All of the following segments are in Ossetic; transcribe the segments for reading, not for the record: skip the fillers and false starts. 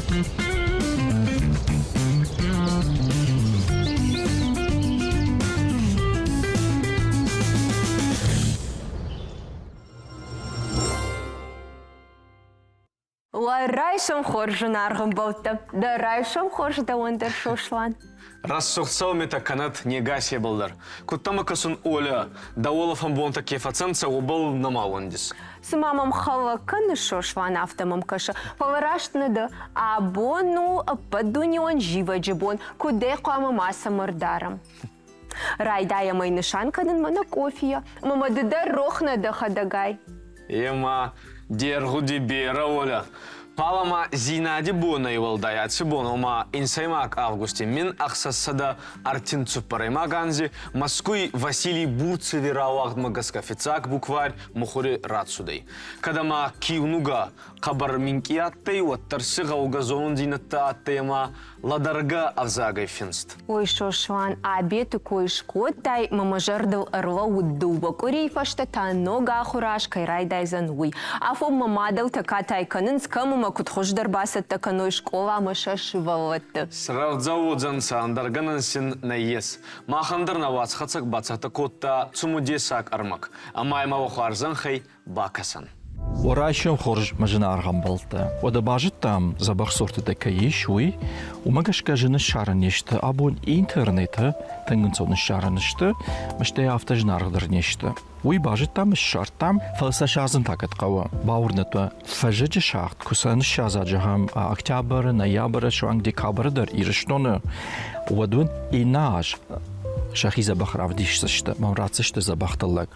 Уӕ райсом хорз, зынаргъ ӕмбӕлттӕ! Дӕ райсом хорз дӕуӕн дӕр, Сослан! Рӕсугъд сӕумитӕ кӕнӕд не гасебӕл дӕр. Кудтӕмӕ кӕсун Оля, дӕ уолӕфӕн бонтӕ ке фӕцӕнцӕ, уобӕл нӕма ууӕндис. Цыма мӕм хӕлӕг кӕныс, Сослан, афтӕ мӕм кӕсы. Фӕлӕ раст нӕ дӕ. Абон у ӕппӕтдунеон зивӕджы бон, куыд дӕ хъуамӕ мацӕмӕ рдарӕм. Райдайӕм ӕй нысан кӕнын мӕнӕ къофийӕ, ӕмӕ мӕ ды дӕр рох нӕ дӕхӕдӕгӕй. Ема де ргъуди берӕ уоля. Фал ма зийнади бонӕй уӕлдай аци бон, ома инсӕймаг августи 1634 анзи Мӕскуй Василий Бурцеви рауагъдмӕ гӕсгӕ фиццаг букварь мухури рацудӕй. Кӕд ӕма киунугӕ хъӕбӕр минкъий адтӕй, уӕддӕр си гъӕугӕ зонундзийнӕдтӕ адтӕй ӕма лӕдӕргӕ ӕвзагӕй финст. Ой, Сослан, абеты кой скодтай, мӕ мӕ зӕрдыл ӕрлӕууыд дыууӕ къуырийы фӕстӕ та ног ахуыр аз кӕй райдайдзӕн, уый. Афонмӕ мадӕлтӕ катай кӕнынц, кӕм ӕмӕ куыд хуыздӕр бацӕттӕ кӕной скъоламӕ сӕ сывӕллӕтты. Срӕвдзӕ уодзӕнцӕ, ӕндӕр гӕнӕн син нӕййес. Махӕн дӕр нӕ уацхӕцӕг бацӕттӕ кодта цумудесаг ӕрмӕг, ӕма имӕ уӕ хуарзӕнхӕй бакӕсӕн. Райсом хорз, мӕ зынаргъ ӕмбӕлттӕ. Уӕдӕ базыдтам, дзӕбӕх сортытӕ кӕй ис, уый. Уымӕ гӕсгӕ зын ссарӕн не сты. Абон интернеты тынг ӕнцон ссарӕн сты, стӕй афтӕ зынаргъ дӕр не сты. Уый базыдтам, ссардтам, фӕлӕ сӕ садзын та кӕд хъӕуы. Бауырнӕд уӕ, фӕззӕджы сагъд куы сӕ ныссадзат, зӕгъӕм, октябры, ноябры, суанг декабры дӕр Ирыстоны, уӕд уын иннӕ аз сӕхи дзӕбӕх равдисдзысты, мӕм ратдзысты дзӕбӕх тыллӕг.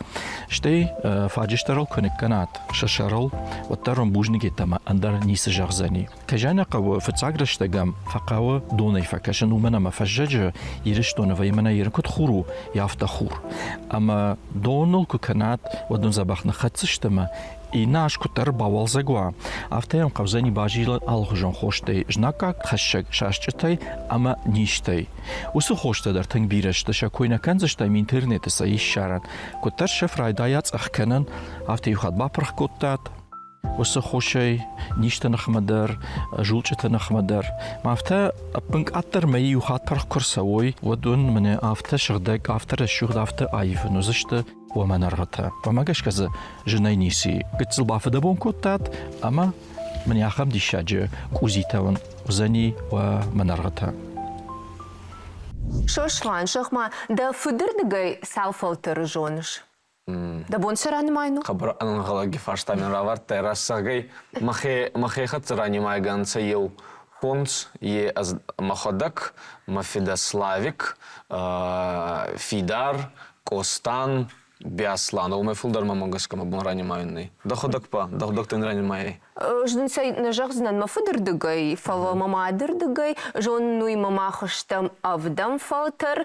Стӕй фаджысдӕрыл куы ныккӕнат сӕ сӕрыл, уӕддӕр уын бузныг йеддӕмӕ ӕндӕр ницы зӕгъдзӕни. Кӕй хъӕуы, фыццаг рӕстӕг ӕм фӕхъӕуы донӕй фӕкӕсын, уымӕн ӕмӕ фӕззӕджы Ирыстоны вӕййы мӕнӕ Иры куыд хур у, афтӕ хур. Ӕмӕ доныл куы кӕнат, уӕд уын дзӕбӕх ныххӕцдзысты ӕмӕ иннӕ аз куыддӕр бауалдзӕг уа, афтӕ йӕм хъӕудзӕни базилын алыхуызон хостӕй, знаггаг хӕссӕг сасчъытӕй ӕмӕ низтӕй. Уыцы хостӕ дӕр тынг бирӕ сты, сӕ кой нӕ кӕндзыстӕм, интернеты сӕ ис ссарӕн. Куыддӕр сӕф райдайа цъӕх кӕнын, афтӕ иу хатт бапырх кодтат, уыцы хосӕй низты ныхмӕ дӕр, зулчъыты ныхмӕ дӕр. Афтӕ ӕппынкъаддӕр мӕй иу хатт пырх куы рцӕуой, уӕд уын мӕнӕ афтӕ сыгъдӕг, афтӕ рӕсугъд, афтӕ аив ын уыдзысты уымӕн ӕргъытӕ. Уымӕ гӕсгӕ дзы зынӕй ницы и. Гыццыл бафыдӕбон кодтат ӕмӕ мын ахӕм диссаджы къудзитӕ уын уыдзӕни уӕ мӕнӕргъытӕ. Сослан, зӕгъ-ма, дӕ фыдырдыгӕй цал фӕлтӕры зоныс? Дӕ бон сӕ ранимайын у? Хъӕбӕр ӕнӕнгъӕлӕги фарста мин равардтай рӕсӕгӕй. Мӕхе, мӕхе хӕццӕ ранимайгӕ ӕнцӕ еу фондз, е ӕз мӕхуӕдӕг, мӕ фидӕ Славик, Фидар, Къостан, Биаслан. Уомӕй фулдӕр мӕмӕ гӕсгӕ мӕ бон ранимайун нӕй. Дӕхуӕдӕг ба, дӕхуӕдӕг дин ранимайай? Ӕз дын сӕ нӕ зӕгъдзынӕн мӕ фыдырдыгӕй, фӕлӕ мӕ мадырдыгӕй зонын мӕ мах стӕм ӕвдӕм фӕлтӕр,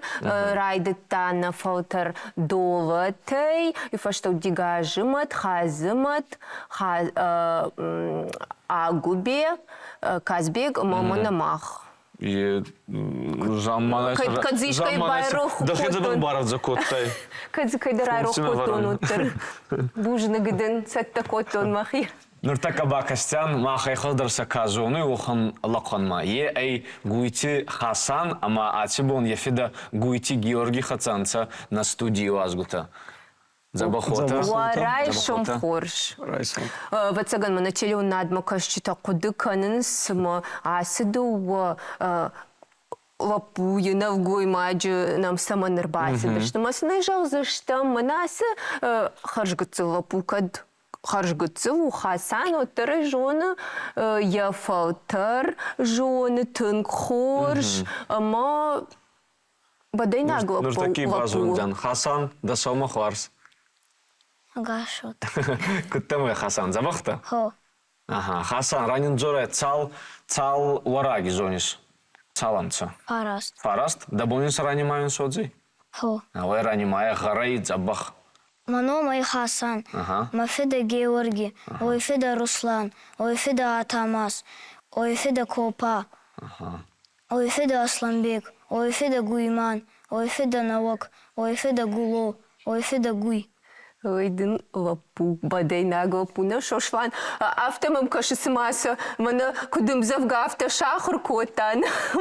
райдыдта нӕ фӕлтӕр Долӕтӕй, фӕстӕ Дигазымӕт, Хадзымӕт, Агуыбе, Казбег ӕмӕ мӕнӕ мах. Кӕд дзы искӕй байрох кодтон. барӕвдзӕ кодтай. Кӕд дзы кӕйдӕр айрох кодтон, уӕддӕр. Бузныг дын, цӕттӕ кодтон мӕхи. Нуртӕккӕ бакастӕн, махӕй хуӕздӕр сӕ ка зонуй, уӕхӕн лӕхъуӕнмӕ. Е ӕй Гуйти Хасан ӕма аци бон е фидӕ Гуйти Георгий хӕццӕ ӕнцӕ нӕ студий иуазгутӕ. Дзӕбӕхотӕ. Уӕ райсом хорз. Ӕвӕццӕгӕн мӕнӕ телеуынадмӕ кӕсджытӕ хъуыды кӕнынц, цымӕ ацы дыууӕ лӕппуйы, нӕлгоймаджы нӕм цӕмӕн ӕрбацыдысты. Мӕ сын ӕй зӕгъдзыстӕм, мӕнӕ ацы хӕрзгыццыл лӕппу кӕд хӕрзгыццыл у Хасан, уӕддӕр ӕй зоны, йӕ фӕлтӕр зоны тынг хорз ӕмӕ Бӕдӕйнаг лӕппу. Нуртӕкки базондзӕн. Хасан, дӕ сӕумӕ хуарз. Ӕгасот. Куд дӕмӕ, Хасан, дзӕбӕхтӕ? Хо. Аха, Хасан, ранин дзорӕ, цал, цал уӕраги зонис? Цал ӕнцӕ? Фараст. Фараст? Дӕ бон ин сӕ ранимайун содзи? Хо. Ауӕй ранимайӕ гъӕрӕй дзӕбӕх. Мӕ ном ӕй Хасан. Мӕ фидӕ Георги, уой фидӕ Руслан, уой фидӕ Атамас, уой фидӕ Копа. Ой фидӕ Аслӕнбег, ой фидӕ Гуйман, ой фидӕ Нӕуӕг, ой фидӕ Гуло, ой фидӕ Гуй. Ой дын лӕппу, бӕдӕйнаг лӕппу нӕ Сослан, афтӕ мӕм кӕсы, цыма сӕ мӕнӕ куыд ӕмдзӕвгӕ, афтӕ сахуыр кодта,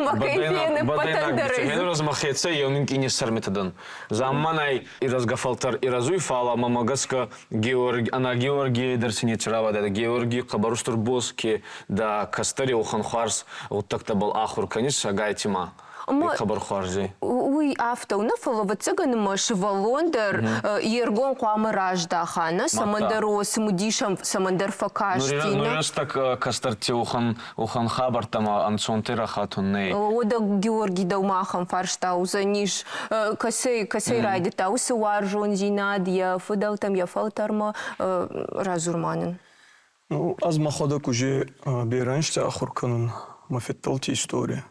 мӕ кӕй фены ппӕтӕн дӕр. Размӕ хецӕй еу минкъий ниссӕрмитӕ дӕн. Замманай ирӕзгӕ фӕлтӕр ирӕзуй, фал мӕмӕ гӕсгӕ Георги, ӕнӕ Георгийӕй дӕр си неци рауадӕ. Георги хъӕбӕр устур боз ке дӕ кӕстӕри уӕхӕн хуарз гъуддӕгтӕбӕл ахур кӕнис, ӕгайтима. Хъӕбӕр хуарз ӕй. Уый афтӕ у, нӕ фӕлӕ ӕвӕццӕгӕн ӕмӕ сывӕллон дӕр йе ргом хъуамӕ раздаха, нӕ цӕмӕндӕр о цымыдис ӕм цӕмӕндӕр фӕкасти. Нури рӕстӕг кӕстӕрти уӕхӕн хабӕрттӕмӕ ӕнцонтӕй рахатун нӕй. Уӕдӕ Георги дӕумӕ ахӕм фарста уыдзӕнис, кӕцӕй, кӕцӕй райдыдта уыцы уарзондзинад йӕ фыдӕлтӕм, йӕ фӕлтӕрмӕ, радзур ма нын. Ну, ӕз мӕхуӕдӕг уже берӕ ӕнзти ахур кӕнун мӕ феддӕлти истори.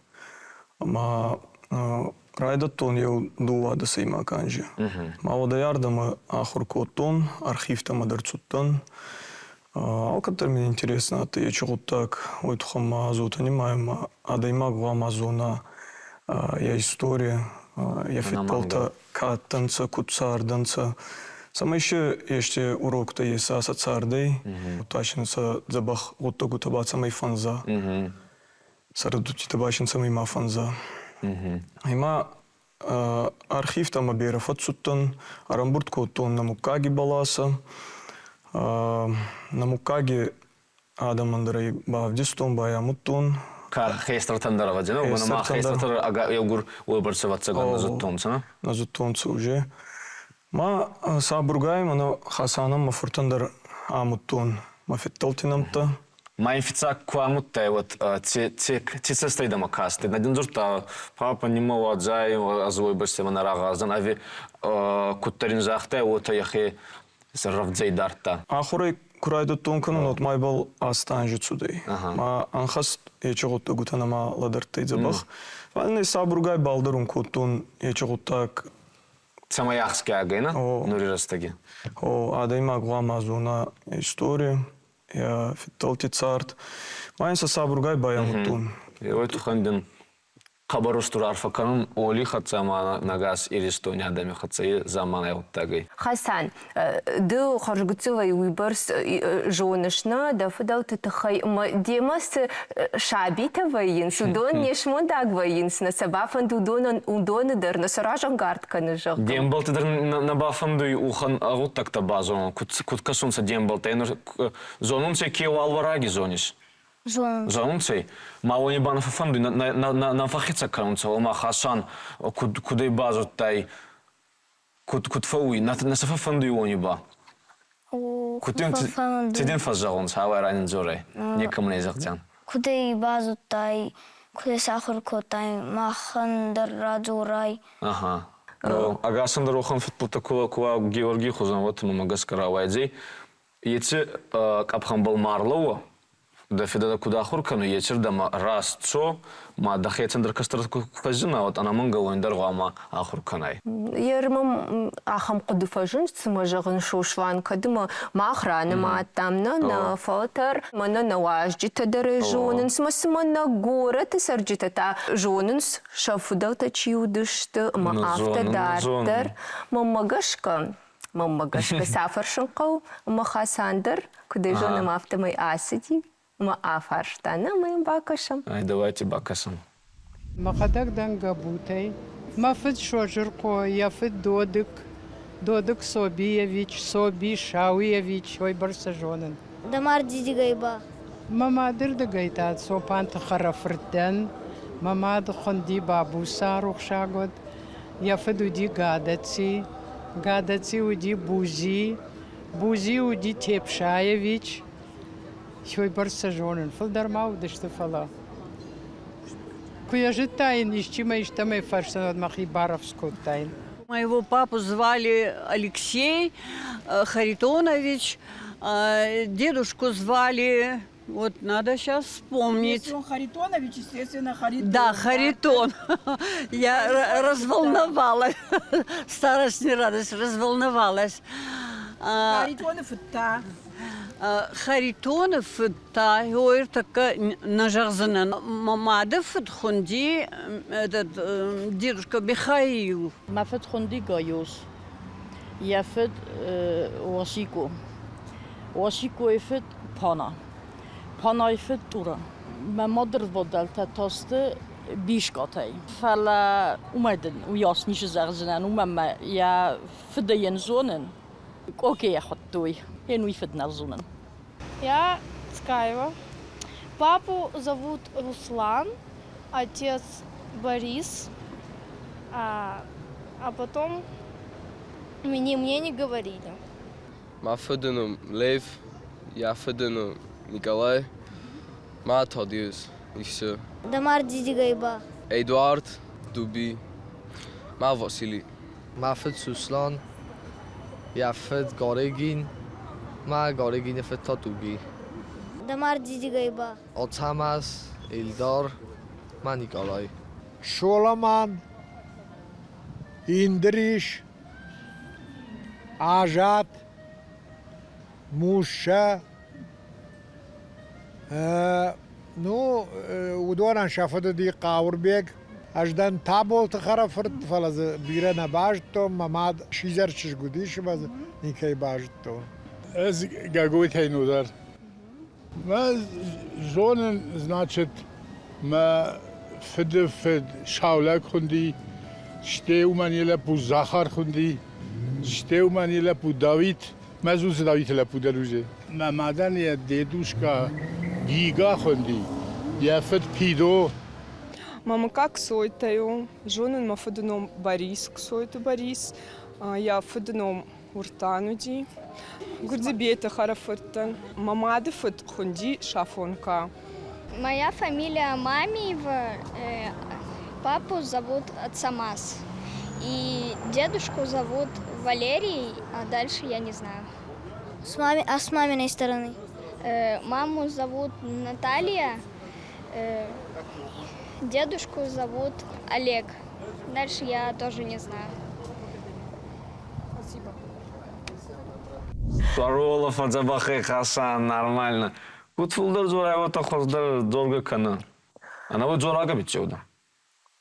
Ӕма райдӕдтон еу дууадӕсӕймаг анзи. Ма уӕдӕй ардӕмӕ ахур кодтон, архивтӕмӕ дӕр цудтӕн. Алкӕддӕр мин интересно адтӕй ечи гъуддаг, уой туххӕн ма ӕз уотӕ нимайун, ма адӕймаг гъӕуама зона йӕ истори, йӕ фидтӕлтӕ ка адтӕнцӕ, куд цардӕнцӕ, цӕмӕй си ести уроктӕ еса сӕ цардӕй, удта син сӕ дзӕбӕх гъуддӕгутӕ ба цӕмӕй фӕнза, сӕ рӕдудтитӕ ба син цӕмӕй ма фӕнза. Ӕма архивтӕмӕ берӕ фӕццудтӕн, ӕрӕмбурд кодтон нӕ муггаги бӕласӕ. Нӕ муггаги адӕмӕн дӕр ӕй бавдистон, байамудтон. Хестӕртӕн дӕр ӕвӕдзӕн, уымӕн ӕма хестӕртӕ еугур уойбӕрцӕ ӕвӕццӕгӕн нӕ зудтонцӕ. Нӕ зудтонцӕ уже. Ма сабургай мӕнӕ Хасанӕн мӕ фуртӕн дӕр амудтон мӕ фидтӕлти нӕмттӕ. Ма ин фиццаг ку амудтай, уӕд ци цӕстӕй дӕмӕ кастӕй? Нӕ дин дзурдта, папа, ниммӕ уадзай, ӕз уойбӕрцӕ мӕ нӕ рагъаздзӕн, ӕви куддӕр ин загътай, уотӕ йӕхе рӕвдзӕй дардта? Ахурӕй ку райдӕдтон кӕнун, уӕд ма ибӕл аст анзи цудӕй. Ма ӕнхӕст ечи гъуддӕгутӕ нӕма лӕдӕрдтӕй дзӕбӕх. Фал ин сабургай балдӕрун кодтон ечи гъуддаг. Цӕмӕй ахсгиагӕй, нӕ? Нури рӕстӕги. О, адӕймаг гъуама зона истори, йӕ фидтӕлти цард. Ма ин сӕ сабургай байамудтон. Уой туххӕн дин хъӕбӕр устур арфӕ кӕнун Оли хӕццӕ ӕма нӕгас Иристони адӕми хӕццӕ е замманай гъуддагӕй. Хасан, ды хӕрзгуыццылӕй уыйбӕрц зоныс нӕ дӕ фыдӕлты тыххӕй ӕмӕ демӕ цы сабитӕ вӕййынц, уыдон не смондаг вӕййынц, нӕ сӕ бафӕнды уыдонӕн уыдоны дӕр нӕ сӕ разӕнгард кӕны, зӕгъгӕ. Де мбӕлтты дӕр нӕ бафӕндуй ухӕн гъуддӕгтӕ базонун, куд кӕсунцӕ де мбӕлттӕ, зонунцӕ ке уӕлвӕраги зонис? Зонунцӕ. Зонунцӕ? Ма уони ба нӕ фӕффӕндуй, нӕ фӕххецӕ кӕнунцӕ, ома Хасан куд кудӕй базудтай, куд куд фӕууй, нӕ сӕ фӕффӕндуй уони ба? Куд дин ци дин фӕззӕгъунцӕ, ауай ранин дзорай, некӕмӕн ӕй зӕгъдзӕн. Кудӕй базудтай, кудӕй сахур кодтай, махӕн дӕр радзорай. Ага. Ӕгасӕн дӕр уӕхӕн фудболтӕ ку уа Георгий хузӕн, уӕд мӕмӕ гӕсгӕ рауайдзӕй. Еци къӕпхӕнбӕл ма ӕрлӕууӕ, дӕ фидӕ дӕ куд ахур кӕнуй, ецирдӕмӕ раст цо, ма дӕхецӕн дӕр кӕстӕр ку фӕззина, уӕд ӕнӕмӕнгӕ уойн дӕр гъӕуама ахур кӕнай. Ермӕ ахӕм хъуыды фӕзынд, цыма зӕгъын Сослан, кӕд ӕмӕ мах ранымадтам нӕ нӕ фӕлтӕр, мӕнӕ нӕ уазджытӕ дӕр ӕй зонынц, ӕмӕ цыма нӕ горӕты цӕрджытӕ та зонынц, сӕ фыдӕлтӕ чи уыдысты, ӕмӕ афтӕ дарддӕр. Мӕнмӕ гӕсгӕ, Мӕнмӕ гӕсгӕ сӕ фӕрсын хъӕуы, ӕмӕ Хасан дӕр, куыд ӕй зонӕм, афтӕмӕй ацыди ӕмӕ афарста, нӕ ӕмӕ йӕм бакӕсӕм. Ай, давайте бакӕсӕм. Мӕхӕдӕг дӕн Гӕбутӕй. Мӕ фыд Созырхъо, йӕ фыд Додык, Додык Собиевич, Соби Шауиевич, уый бӕрц зонын. Дӕ мардидигӕй ба? Мӕ мадырдыгӕй та Цопанты хӕрӕфырт дӕн. Мӕ мад хуынди Бабуса рухсаг уӕд. Йӕ фыд уыди Гадӕцци, Гадӕцци уыди Бузи, Бузи уыди Тепсаевич. Уыйбӕрц сӕ зонын, фылдӕр ма уыдысты, фӕлӕ. Куы йӕ зыдтаин, исчи мӕ истӕмӕй фӕрсын, уӕд мӕхи барӕвдз кодтаин. Моего папу звали Алексей Харитонович, дедушку звали вот надо сейчас вспомнить. Если он Харитонович, естественно, Харитон. Да, Харитон. Я разволновалась. Старость не радость, разволновалась. Харитонов та. Харитоны фыд та ӕртӕккӕ нӕ зӕгъдзынӕн. Мӕ мады фыд хуынди этот дедушка Михаил. Мӕ фыд хуынди Гайоз. Йӕ фыд Уасико. Уасикойы фыд Пана. Панайы фыд Тъура. Мӕ мадырвадӕлтӕ та сты Бискъатӕй. Фӕлӕ уымӕй дын уыйас ницы зӕгъдзынӕн, уымӕн мӕ йӕ фыды йын зонын. Къоке йӕ хуыдтой, йын уый фыд нӕ зонын. Я Цкаева. Папу зовут Руслан, отец Борис, а, а потом мне, мне не говорили. Мӕ фыды ном Лев, йӕ фыды ном Николай, мӕ Тадеус, и все. Дамар Дидигайба. Эдуард Дуби, мӕ Василий. Мӕ фыд Суслан, йӕ фыд Гарегин, мӕ Гарегины фыд та Туги. Дамар Дидигайба. Ацӕмӕз, Эльдар, мӕ Николай. Соломан, Индрис, Азат, Муссӕ. Ну, уыдонӕн сӕ фыд уыди Хъауырбег. Ӕз дӕн Таболты хӕрӕфырт, фӕлӕ дзы бирӕ нӕ базыдтон. Мӕ мад сидзӕр чызг уыдис ӕмӕ дзы никӕй базыдтон. Ӕз Гагойтӕй нудар. Мӕ зонын, значит, мӕ фыды фыд Саулӕг хуынди, стӕй уымӕн йӕ лӕппу Захар хуынди, стӕй уымӕн йӕ лӕппу Давид, мӕ зуцы Давиты лӕппу дӕр уыди. Мӕ мадӕн йӕ дедушка Гига хуынди, йӕ фыд Пидо. Мамыка Ксойтӕй у. Зонын мӕ фыды ном Борис Ксойты Борис. Йӕ фыды ном Уыртан уыди. Гуырдзыбеты хӕрӕфырттӕн. Мӕ мады фыд хуынди Сафонка. Моя фамилия Мамиева, папу зовут Ацамас. И дедушку зовут Валерий, а дальше я не знаю. С мами, а с маминой стороны? Маму зовут Наталья, дедушку зовут Олег. Дальше я тоже не знаю. Спасибо. Парола фӕдзӕбӕхӕй Хасан, нормально. Куд фулдӕр дзорай, уотӕ хуӕздӕр дзоргӕ кӕнӕ. Ӕнӕуи дзорагӕ биццеу дӕ.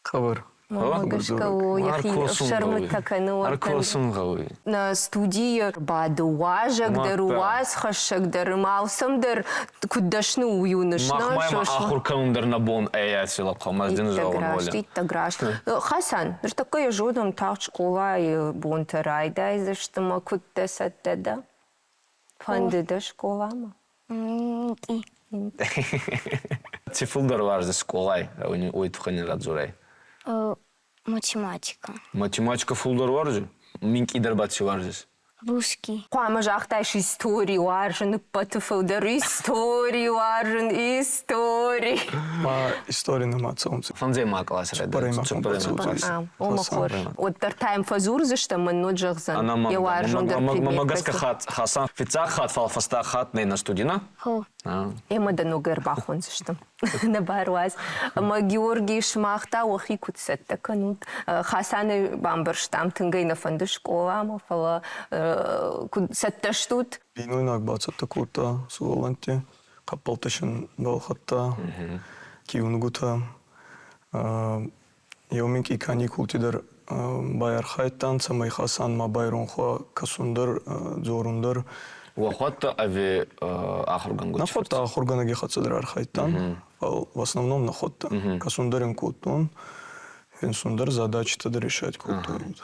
Хъӕбӕр. Мӕнмӕ гӕсгӕ у йӕхи ӕфсӕрмытӕ кӕны Ӕркосын гъӕуй. Нӕ студийы бады уазӕг дӕр, уацхӕссӕг дӕр, ӕмӕ алцӕм дӕр куыд дӕсны у, уый уыныс. Махмӕ ма ахуыр кӕнун дӕр нӕ бон ӕй аци лӕхъуӕн, ӕз дин зӕгъун, Оля. Иттӕг раст. Хасан, ныртӕккӕ йӕ зонӕм, тагъд скъолайы бонтӕ райдайдзысты ӕмӕ куыд дӕ цӕттӕ дӕ? Фӕнды дӕ скъоламӕ? Ци фулдӕр уарзис скъолай, уой туххӕн ин радзорай? Математика. Математика фулдӕр уарзи? Минкъийдӕр ба ци уарзис? Русский. Хъуамӕ загътаис истори уарзын, ӕппӕты фылдӕр истори уарзын, истори. Ма истори нӕма цӕунцӕ. Фӕндзӕймаг къласи Цуппӕрӕймаг Цуппӕрӕймаг класс. Ома хорз. Уӕддӕр та йӕм фӕдзурдзыстӕм, мӕн нод зӕгъдзӕн. Йӕ уарзондӕр Мӕмӕ гӕсгӕ Хасан фиццаг хатт, фал фӕстаг хатт нӕ нӕ студина. Ӕмӕ дӕ ног ӕрбахондзыстӕм. Нӕ баруадз. Ӕмӕ Георгий, сымах та уӕхи куыд цӕттӕ кӕнут? Хасаны бамбӕрстам, тынг ӕй нӕ фӕнды скъоламӕ, фӕлӕ куыд цӕттӕ стут? Бийнойнаг бацӕттӕ кодта сувӕллӕнтти, хъӕппӕлтӕ син балхӕдта, киунугутӕ. Еу минкъий каникулти дӕр байархайдтан, цӕмӕй Хасан ма байронх уа кӕсун дӕр, дзорун дӕр. Уӕхуӕдтӕ ӕви ахургӕнгути? Нӕхуӕдтӕ ахургӕнӕги хӕццӕ дӕр архайдтан, фал в основном нӕхуӕдтӕ. Кӕсун дӕр ин кодтон, финсун дӕр, задачитӕ дӕр решать кодтон.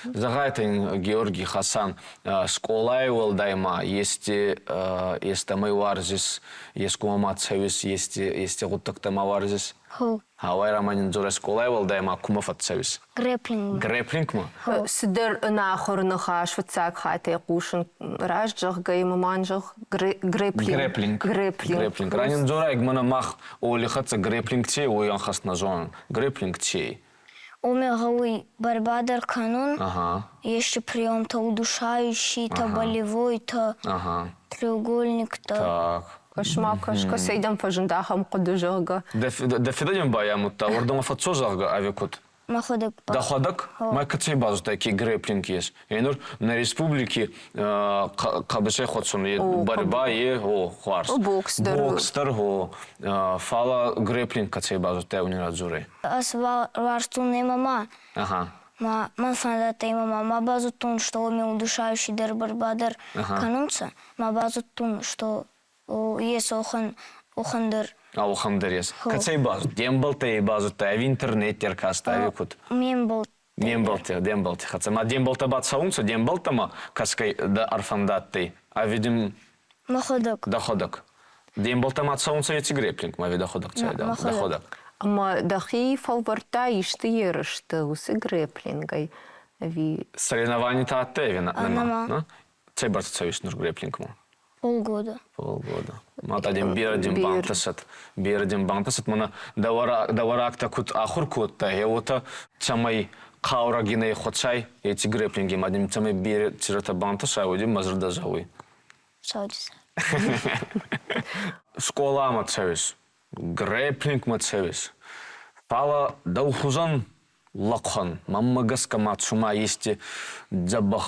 Зӕгъайтӕ ин, Георгий Хасан, скъолай уӕлдай ма ести естӕмӕй уарзис, ескумӕ ма цӕуис, ести ести гъуддӕгтӕ ма уарзис? Гьӕуай романин дзорӕ скъолай уӕлдай ма кумӕ фӕццӕуис? Грэпплингмӕ. Грэпплингмӕ? Цыдӕр ӕнахуыр ныхас фыццаг хатт хъусын. Раст зӕгъгӕ, ӕмӕ ма зӕгъ грэпплинг. Грэпплинг. Грэпплинг. Грэпплинг. Ранин дзорӕг мӕнӕ мах Оли хӕццӕ грэпплинг цей, уой ӕнхӕст нӕ зонӕн. Грэпплинг цей. Уоми гъӕуй борьба дӕр кӕнун, ести приемтӕ удушающий-то, болевой-то, треугольник-то. Так. Кӕс-ма, кӕс, кӕцӕй дӕм фӕзынд ахӕм хъуыды, зӕгъгӕ? Дӕ фидӕ байамудта, уордӕмӕ фӕццо, зӕгъгӕ, ӕви куд? Мӕхуӕдӕг ба. Дӕхуӕдӕг? Ма кӕцӕй базудтай, ке грэпплинг ес? Енур нӕ республики хъӕбесӕй хуӕцун борьба е, о, хуарз. Бокс дӕр. Бокс дӕр, о. Фала грэпплинг кӕцӕй базудтай, уни радзорай? Ӕз уарзтон ММА. Ага. Ма мӕн фӕндадтӕй ма ма базудтон, что уоми удушающий дӕр борьба дӕр кӕнунцӕ. Ма базудтон, что ес охӕн охӕн дӕр. А охӕн дӕр ес. Кӕцӕй базуд? Де мбӕлттӕй базудтай ӕви интернет дӕр кастӕй ӕви куд? Ме мбӕлттӕ. Де мбӕлттӕ, де мбӕлтти хӕццӕ. Ма де мбӕлттӕ ба цӕунцӕ, де мбӕлттӕмӕ кӕсгӕй дӕ ӕрфӕндадтӕй? Ӕви дин Мӕхуӕдӕг. Дӕхуӕдӕг. Де мбӕлттӕ ма цӕунцӕ еци грэпплингмӕ ӕви дӕхуӕдӕг цӕуй? Дӕхуӕдӕг. Ӕма дӕхи фӕлвӕрдта исты ерысты уыцы грэпплингӕй ӕви? Соревнованитӕ адтӕй ӕви нӕма? Цӕйбӕрцӕ цӕуис нур грэпплингмӕ? Полгода. Полгода. Мата дин берӕ дин бантӕсӕд. Берӕ дин бантӕсӕд. Мӕнӕ дӕуӕрагтӕ куд ахур кодтай, гъе уотӕ цӕмӕй хъаурӕгинӕй хуӕцай еци грэпплинги ма дин цӕмӕй берӕ цирӕтӕ бантӕсай, уой дин мӕ зӕрдӕ зӕгъуй. Скъоламӕ цӕуис, грэпплингмӕ цӕуис, фалӕ дӕу хузӕн лӕхъуӕн, мӕнмӕ гӕсгӕ ма цума ести дзӕбӕх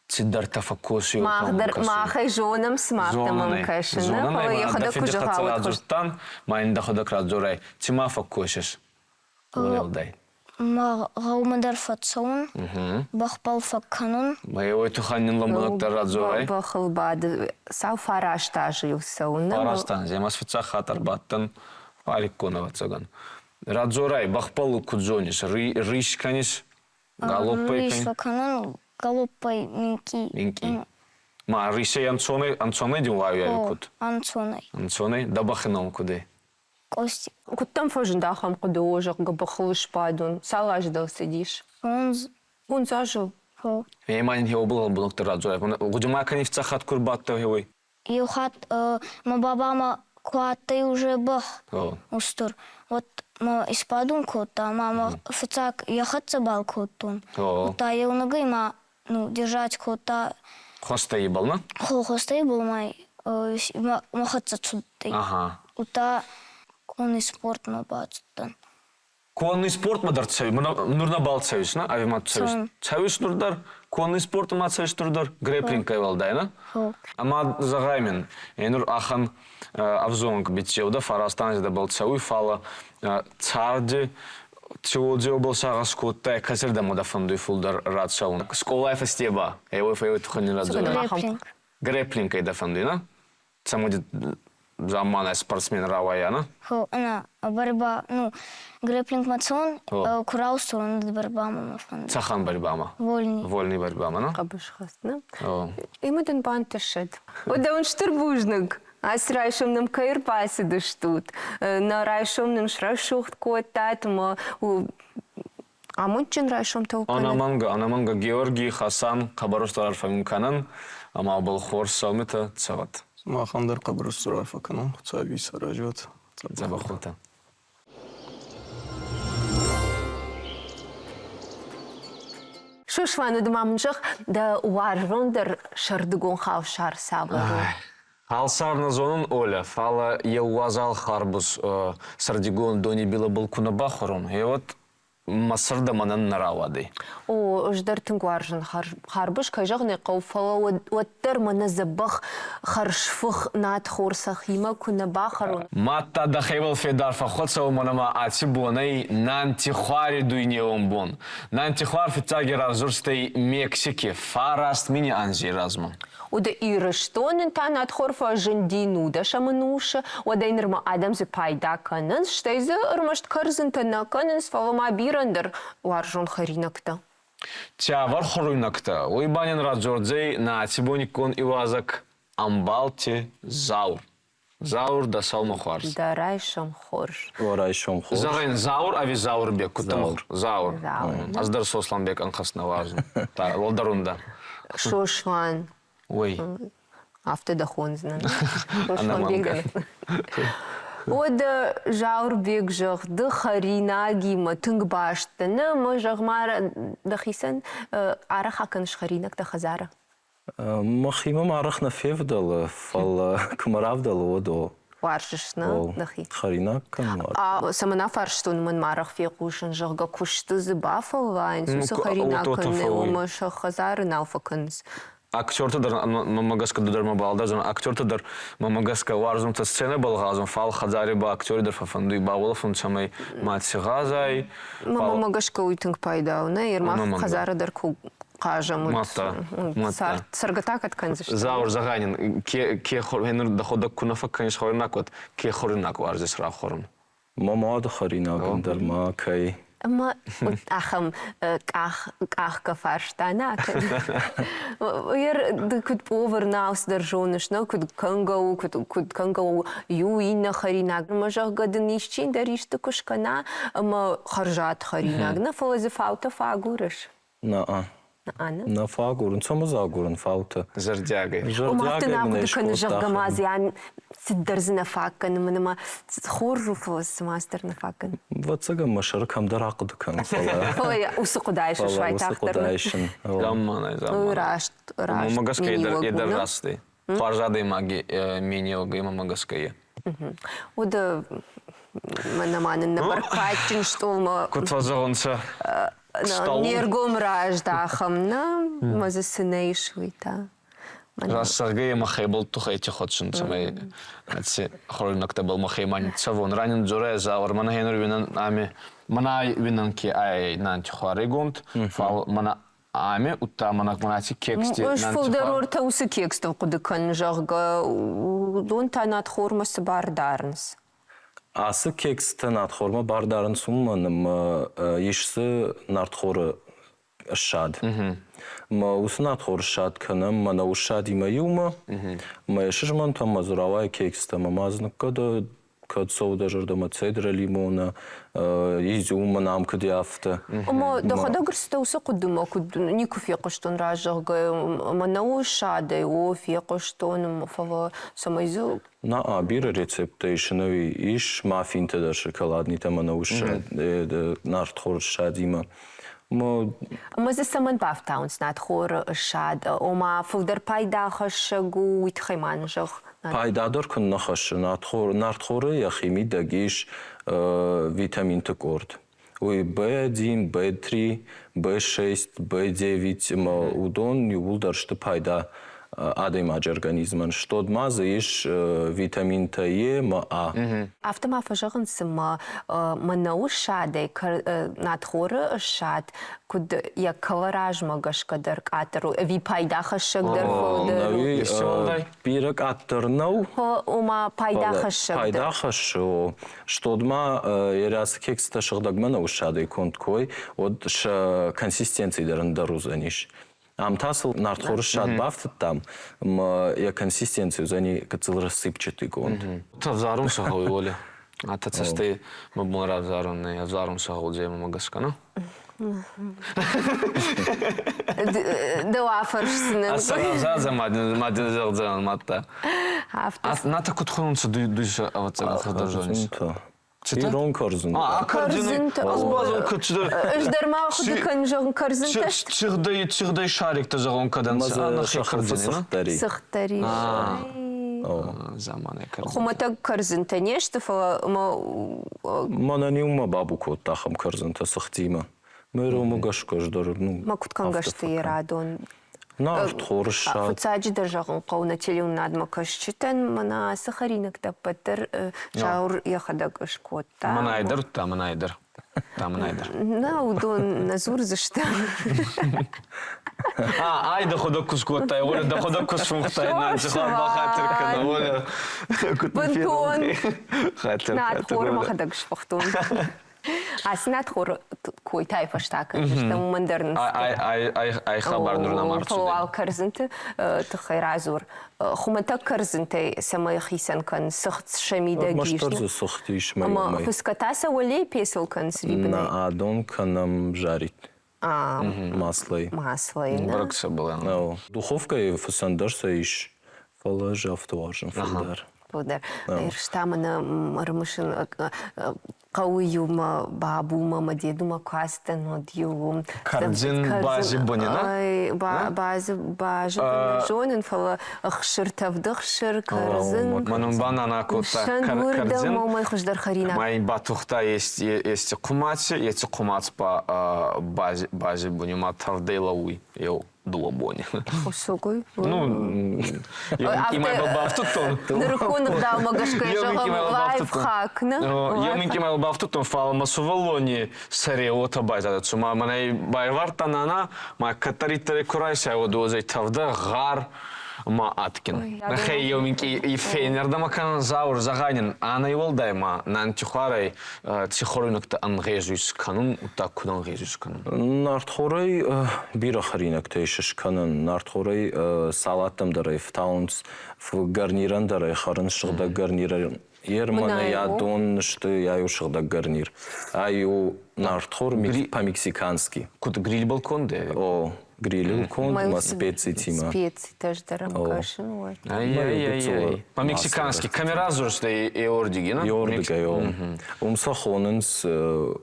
цидӕртӕ фӕккосуй. Мах дӕр махӕй зонӕм, сымах мӕм кӕсын, фӕлӕ йӕхӕдӕг куы зӕгъа, уӕд радзурдтан, ма ин дӕхуӕдӕг радзорай, ци ма фӕккосис, уӕлдай. Мӕ гъӕумӕ дӕр фӕццӕун, бӕхбӕл фӕккӕнун. Ма уой туххӕн нин лӕмбунӕгдӕр радзорай. Бӕхыл бады цал фараст азы цӕуын. Фараст анзи, ӕма фиццаг хатт ӕрбадтӕн фариккон, ӕвӕццӕгӕн. Радзорай, бӕхбӕл куд зонис, рис кӕнис, галоппӕй Рис фӕкӕнун, галоппӕй минкъий. Минкъий. Ма рисӕй ӕнцонӕй, ӕнцонӕй дин уайуй ӕви куд? Ӕнцонӕй. Ӕнцонӕй? Дӕ бӕхи ном куд ӕй? Къости. Куд дӕм фӕзынд ахӕм хъуыды, о, зӕгъгӕ, бӕхыл сбадон? Цал азы дыл цыдис? Фондз. Фондз азы? Ема ин хеобыл лӕмбунӕгдӕр радзорай. Гъуди ма кӕни фиццаг хатт ку рбадтӕ уой? Еу хатт мӕ бабамӕ ку адтӕй уже бӕх устур, уӕд мӕ исбадун кодта ӕма мӕ фиццаг йӕ хӕццӕ бал кодтон. Удта еунӕгӕй ма ну, держать кодта. Хуӕстӕй ибӕл, на? Хуӕстӕй ибӕл ма мӕ хӕццӕ цудтӕй. Удта конный спортмӕ бацудтӕн. Конный спортмӕ дӕр цӕуй? Нур нӕбал цӕуис, на? Ӕви ма цӕуис? Цӕуис нур дӕр? Конный спортмӕ ма цӕуис нур дӕр? Грэпплингӕй уӕлдай, на? Ӕма зӕгъай мин, е нур ахӕн ӕвзонг биццеу дӕ, фараст анзи дӕбӕл цӕуй, фалӕ царди теодзеубӕл сагъӕс кодтай, кӕцирдӕмӕ дӕ фӕндуй фулдӕр рацӕун? Скъолай фӕсте ба, еуей фӕйуй туххӕн не радзорай. Грэпплингӕй дӕ фӕндуй, на? Цӕмӕй замманай спортсмен рауайа, на? Хо, ана, борьба, ну, грэпплинг цон, курау стороны борьба мама фӕнды. Цӕхӕн борьбама? Вольный. Вольный борьбама, на? Хъӕбысхӕст, на? Ӕмӕ дын бантысӕд. Уӕдӕ уын стыр бузныг. Ацы райсом нӕм кӕй ӕрбацыдыстут, нӕ райсом нын срӕсугъд кодтат ӕмӕ амондджын райсомтӕ кӕнӕд. Ӕнӕмӕнгӕ, ӕнӕмӕнгӕ Георгий, Хасан, хъӕбӕр устур арфӕ мин кӕнӕн, ӕма уобӕл хорз сӕумитӕ цӕуӕд. Махӕн дӕр хъӕбӕр устур арфӕ кӕнӕн, Хуцауи исаразӕд. Дзӕбӕх уотӕ. Сослан, уӕд ма мын зӕгъ, дӕ уарзондӕр сӕрдыгон халсар цавӕр у? Халсар нӕ зонун, Оля, фалӕ еу уазал харбуз сӕрдигон дони билӕбӕл ку нӕ бахуӕрон, гъе уӕд мӕ сӕрдӕ мӕнӕн нӕ рауадӕй. О, ӕз дӕр тынг уарзын харбыз, кӕй зӕгъын ӕй хъӕуы, фӕлӕ уӕддӕр мӕнӕ дзӕбӕх хӕрзфых надхор сӕхимӕ куы нӕ бахӕрон. Мадта дӕхебӕл федар фӕххуӕцӕ уомӕн ӕма аци бон ӕй Нантихуари дуйнеуон бон. Нантихуар фиццаги равзурстӕй Мексики 9000 анзей размӕ. Уӕдӕ Ирыстоны та надхор фӕзынди нудӕсӕм ӕнусы, уӕдӕй нырмӕ адӕм дзы пайда кӕнынц, стӕй дзы ӕрмӕст кӕрдзынтӕ нӕ кӕнынц, фӕлӕ ма бирӕ ӕндӕр уарзон хӕринӕгтӕ. Цавӕр хуруйнӕгтӕ, уый ба нин радзордзӕй нӕ ацибониккон иуазӕг Ӕмбалти Заур. Заур, дӕ сӕумӕ хуарз. Дӕ райсом хорз. О, райсом хорз. Зӕгъӕн, Заур ӕви Заурбек? Куд Заур. Заур. Ӕз дӕр Сосланбек ӕнхӕст нӕ уарзун. Уӕлдӕрун дӕ. Сослан. Ой. Афтӕ дӕ хондзынӕн. Сосланбег дӕ. Уӕд Заурбег, зӕгъ, ды хӕринагимӕ тынг баст дӕ. Нӕ, мӕ зӕгъ ма дӕхицӕн арӕх акӕныс хӕринӕгтӕ хӕдзары? Мӕхимӕ ма арӕх нӕ февдӕлы, фӕлӕ куы мӕ равдӕлы, уӕд о. Уарзыс нӕ дӕхи? Хӕринаг кӕнын уарзын. А цӕмӕн афарстон, мӕн ма арӕх фехъусын, зӕгъгӕ, куысты дзы бафӕллайынц, уыцы хӕринаг кӕнын, уымӕ сӕ хӕдзары нал фӕкӕнынц. Актертӕ дӕр мӕмӕ гӕсгӕ дӕр мӕ балдӕрдзӕн, актертӕ дӕр мӕмӕ гӕсгӕ уарзунцӕ сценӕбӕл гъазун, фал хӕдзари ба актери дӕр фӕффӕндуй бауолӕфун, цӕмӕй ма ци гъазай. Мӕмӕ гӕсгӕ уый тынг пайда у, нӕ? Ермах хӕдзары дӕр ку хъазӕм, уӕд цӕргӕ та кӕд кӕндзысты? Заур, зӕгъай нин, ке ке нур дӕхуӕдӕг ку нӕ фӕккӕнис хӕринаг, уӕд ке хӕринаг уарзис рахуӕрун? Мӕ мады хӕринагӕн дӕр ма кӕй. Ӕмӕ ахӕм къахгӕ фарста нӕ Ер ды куыд повар нал цыдӕр зоныс, нӕ куыд кӕнгӕ у, куыд кӕнгӕ у иу иннӕ хӕринаг. Ӕмӕ зӕгъгӕ дын исчи дӕр исты куы скӕна ӕмӕ хӕрзад хӕринаг, нӕ фӕлӕ дзы фаутӕ фӕагурыс. Наа. Нӕ фӕагурын, цӕмӕ дзы агурын фаутӕ? Зӕрдиагӕй. Зӕрдиагӕй мын ӕй скодта. Зӕгъгӕ ма зиан цыдӕр дзы нӕ фаг кӕны, мын ӕмӕ хорз у, фӕлӕ цыма цыдӕр нӕ фаг кӕны. Ӕвӕццӕгӕн мӕ сӕры кӕмдӕр ахъуыды кӕнын, фӕлӕ... Фӕлӕ уыцы хъуыды айсыс уайтагъддӕр. Замманай, замманай. Раст, раст. Мӕ гӕсгӕ е дӕр раст ӕй. Хуарз адӕймаги миниуӕг мӕ гӕсгӕ е. Уӕдӕ мӕнӕ ма нын нӕ бӕркадджын стъолмӕ Куыд фӕзӕгъунцӕ, Не ргом раздахӕм, нӕ мӕ дзы цы нӕ ис, уый та. Раст зӕгъгӕйӕ мӕхебӕл туххӕй ходсун, цӕмӕй аци хуӕруйнӕгтӕбӕл мӕхе ма ниццӕвон. Ранин дзорӕ Заур, мӕнӕ хенур уинӕн ами, мӕнӕ уинӕн ке ай нанти хуарегонд, фал мӕнӕ ами удта мӕнӕ мӕнӕ аци кексти Ӕз фылдӕр ортӕ уыцы кекстыл хъуыды кӕнын, зӕгъгӕ, уыдон та надхормӕ цы бар дарынц. Ацы кекстӕ нартхормӕ бар дарынц уымӕн, ӕмӕ ис дзы нартхоры ссад. Мӕ уыцы нартхоры ссад кӕнӕм мӕнӕуы ссадимӕ иумӕ, мӕ йӕ сызмӕнтӕм ӕмӕ дзы рауайы кекстӕ ӕмӕ ма дзы ныккӕд кӕд цӕуы дӕ зӕрдӕмӕ цедра лимона, изюм нӕм куыд афтӕ. Ӕмӕ дӕхӕдӕг ӕрцыдтӕ уыцы хъуыдымӕ, куыд никуы фехъуыстон разӕгъгӕ, мӕнӕуы ссадӕй, о, фехъуыстон, фӕлӕ цӕмӕй дзы На, бирӕ рецепттӕ ис, ӕнӕуи ис маффинтӕ дӕр шоколаднитӕ ӕмӕ нартхоры ссадимӕ. Ӕмӕ дзы цӕмӕн бафтауынц нартхоры ссад? Ома фылдӕр пайда хӕссӕг у, уый тыххӕй ма нын зӕгъ. Пайда дӕр куыннӕ хӕссы. Нартхоры йӕхи мидӕг ис витаминты къорд. Уый B1, B3, B6, B9 ӕмӕ уыдон иууылдӕр сты пайда адӕймаджы организмӕн. Стод ма дзы ис витаминтӕ Е ӕмӕ А. Афтӕ ма фӕзӕгъынц, цыма мӕнӕуы ссадӕй надхоры ссад куыд йӕ кӕлӕразмӕ гӕсгӕ дӕр къаддӕр у, ӕви пайдахӕссӕг дӕр фылдӕр у? Бирӕ къаддӕр нӕу. Ома пайдахӕссӕг дӕр. Пайда хӕссы, о. Стод ма ерӕсы кекстӕ сыгъдӕгмӕ нӕуыссадӕй конд кой, уӕд сӕ консистенци дӕр ӕндӕр уыдзӕнис. Ам та сыл нартхоры ссад бафтыдтам, ӕмӕ йӕ консистенци уыдзӕни гыццыл рассыпчатыгонд. Ӕвзарун сӕ гъӕуй, Оля. Атӕ цӕстӕй мӕ бон равзарун нӕй, ӕвзарун сӕ гъӕудзӕй мӕмӕ гӕсгӕ, на? Дӕу афӕрсдзынӕн. Ӕвзардзӕн ма дин зӕгъдзӕнӕн мадта. Ната куд хонунцӕ дуйсӕ ӕвӕццӕгӕн хуыздӕр зонис? Ирон кӕрдзын. А, кӕрдзын. Ӕз базон куыд цыдӕр. Ӕз дӕр ма хъуыды кӕнын, зӕгъын, кӕрдзынтӕ. Цыгъдӕй, цыгъдӕй шариктӕ зӕгъон кӕдӕм. Цыгъддӕри. Цыгъддӕри. Заманай кӕрдзын. Хуымӕтӕг кӕрдзынтӕ не сты, фӕлӕ Мӕнӕн иумӕ бабу кодта ахӕм кӕрдзынтӕ цыхтимӕ. Мӕ ромы гӕсгӕ ӕз дӕр ну. Мӕ куыд кӕнгӕ сты йӕ радон? Нартхоры ссад. Фыццаджыдӕр зӕгъын хъӕуы нӕ телеуынынадмӕ кӕсджытӕн, мӕнӕ ацы хӕринӕгтӕ ӕппӕт дӕр Зауыр йӕхӕдӕг скодта. Мӕнӕй дӕр, та мӕнӕй дӕр. Та мӕнӕй дӕр. Нӕ, уыдон нӕ дзурдзыстӕм. А, ай дӕхуӕдӕг куы скодтай, Оля, дӕхуӕдӕг куы сфунхтай, нанцихуан бахатыр кӕнӕ, Оля. Бынтон. Надхор мӕхӕдӕг сфыхтон. Ацы надхор койтай фӕстаг кӕндзыстӕм, уымӕн дӕр нын Ай хабар нур нӕма ӕрцудӕй. Фӕлӕ уал кӕрдзынты тыххӕй радзур. Хуымӕтӕг кӕрдзынтӕй цӕмӕй хицӕн кӕн, цыхт сӕ мидӕг ис. Ӕрмӕстдӕр дзы цыхт ис мӕ Ӕмӕ фысгӕ та сӕ уӕлейы пецыл кӕныс бибынӕй? Нӕ адон кӕнӕм жарить. Маслӕй. Маслӕй, нӕ? Бӕрӕг сӕ былӕн. Духовкӕйы фыцӕн дӕр сӕ ис, фӕлӕ ӕз афтӕ уарзын фылдӕр. Фылдӕр. Ерыс та мӕнӕ ӕрымысын хъӕуы иумӕ бабумӕ мӕ дедумӕ куы ацыдтӕн, уӕд иу Кӕрдзын базы быны, нӕ? Базы базы быны зонын, фӕлӕ ӕхсыр, тӕвд ӕхсыр, кӕрдзын. Мӕнӕн банана кодта кӕрдзын. Уымӕй хуыздӕр хӕринаг. Ма ин батухта ести хъумаци, еци хъумац ба бази буни ма тӕвдӕй лӕууй еу. Дууӕ бони. Хуссугуй. Ну, еу бафтудтон. Нуриккон ӕгъдаумӕ гӕсгӕ зӕгъӕм, лайфхак, нӕ? Еу минкъий бафтудтон, фал мӕ сувӕллони сӕре уотӕ байзадӕй, цума мӕнӕй байвардта нана, ма кӕддӕриддӕр ку райсай, уӕд уодзӕй тӕвдӕ, гъар ма адгин. Нӕхе еу минкъий фейнердӕмӕ кӕнӕн Заур, зӕгъай нин, ӕнӕ уӕлдай ма нантихуарӕй ци хуӕруйнӕгтӕ ӕнгъезуй скӕнун, удта куд ӕнгъезуй скӕнун? Нартхорӕй бирӕ хӕринӕгтӕ ис скӕнӕн. Нартхорӕй салаттӕм дӕр ӕй фтауынц, гарнирӕн дӕр ӕй хӕрынц сыгъдӕг гарнирӕн. Ермӕнӕ йӕ дон сты, йӕ у сыгъдӕг гарнир. Ай у нартхор по-мексикански. Куд гриль конд? О, грилыл конд ӕмӕ специтимӕ. Специтӕ дӕр ӕм кӕсын уӕд. Ай-яй-яй. По-мексикански. Камера дзурстай еордиги, на? Еордигӕй, о. Уым сӕ хонынц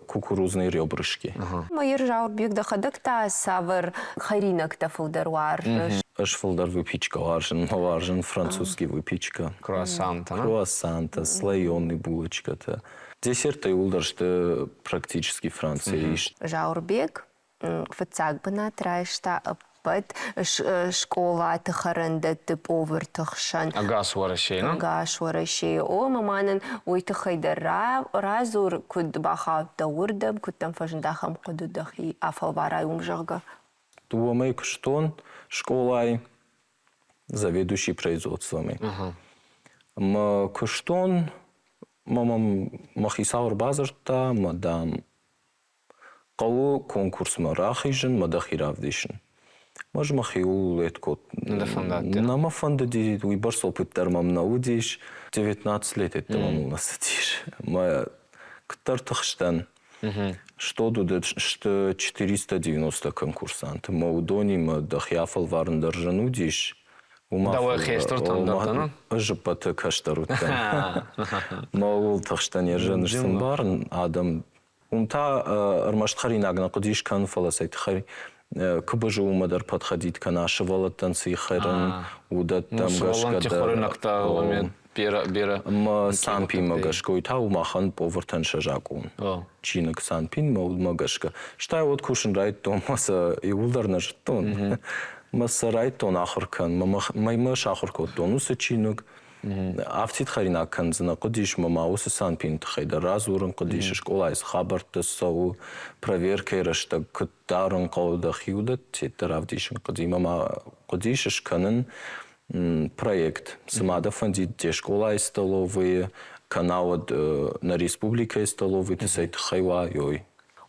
кукурузные ребрышки. Майыр Заурбег, дӕхӕдӕг та цавӕр хӕринӕгтӕ фылдӕр уарзыс? Ӕз фылдӕр выпечка уарзын, мӕ уарзын французский выпечка. Круассантӕ, Круассантӕ, слоеный булочкӕтӕ. Десерттӕ иууылдӕр сты практически Францийы ист. Заурбег фыццаг бынат райста ӕппӕт скъолаты хӕрӕндӕтты поварты хсӕн. Ӕгас Уӕрӕсейы, нӕ? Ӕгас Уӕрӕсейы. О, ӕмӕ ма нын уый тыххӕй дӕр радзур, куыд бахаудтӕ уырдӕм, куыд дӕм фӕзынд ахӕм хъуыды дӕхи афӕлварай уым, зӕгъгӕ. Дыууӕмӕй куыстон скъолайы заведующий производствами. Мӕ куыстон, мӕ мӕм мӕ хицау ӕрбадзырдта, мӕ, дам, Хъӕуы конкурсмӕ рахизын мӕ дӕхи равдисын. Ӕз мӕхиуыл лет кодтон. Нӕ фӕндадтӕ? Нӕ мӕ фӕндыди, уыйбӕрц опыт дӕр мӕм нӕ уыдис. 19 лет йеддӕмӕ мыл нӕ цыдис. Мӕ куыддӕр тыхстӕн. Что уыдысты 490 конкурсанты. Мӕ уыдонимӕ дӕхи афӕлварын дӕр зын уыдис. Дӕуӕй хестӕртӕн дӕр дӕ, Ӕз ӕппӕты кӕстӕр уыдтӕн. Мӕ ууыл тыхстӕн йӕ зын сын барын адӕм Уым та ӕрмӕст хӕринаг нӕ хъуыдис кӕнын, фӕлӕ сӕ тыххӕй куыбызы уымӕ дӕр подходить кӕна, сывӕллӕттӕн цы хӕрын, уыдӕттӕм гӕсгӕ дӕр. Бирӕ. Ӕмӕ Санпинмӕ гӕсгӕ уый та у махӕн повартӕн сӕ закъон. Чиныг Санпинмӕ уымӕ гӕсгӕ. Стӕй уӕд кусын райдыдтон ӕмӕ сӕ иууылдӕр нӕ зыдтон. Мӕ сӕ райдыдтон ахуыр кӕнын. Мӕ сахуыр кодтон уыцы чиныг. Афтид хӕринаг кӕндзынӕ хъуыдис мӕ ма уыцы санпины тыххӕй дӕр радзурын хъуыдис, скъолайы цы хабӕрттӕ цӕуы, проверкӕйы рӕстӕг куыд дарын хъӕуы дӕхи, уыдӕттӕ равдисын хъуыди мӕ ма хъуыдис скӕнын проект. Цыма дӕ фӕндид де скъолайы столовыйы, кӕнӕ уӕд нӕ республикӕйы столовыйты цӕй тыххӕй уа, ой.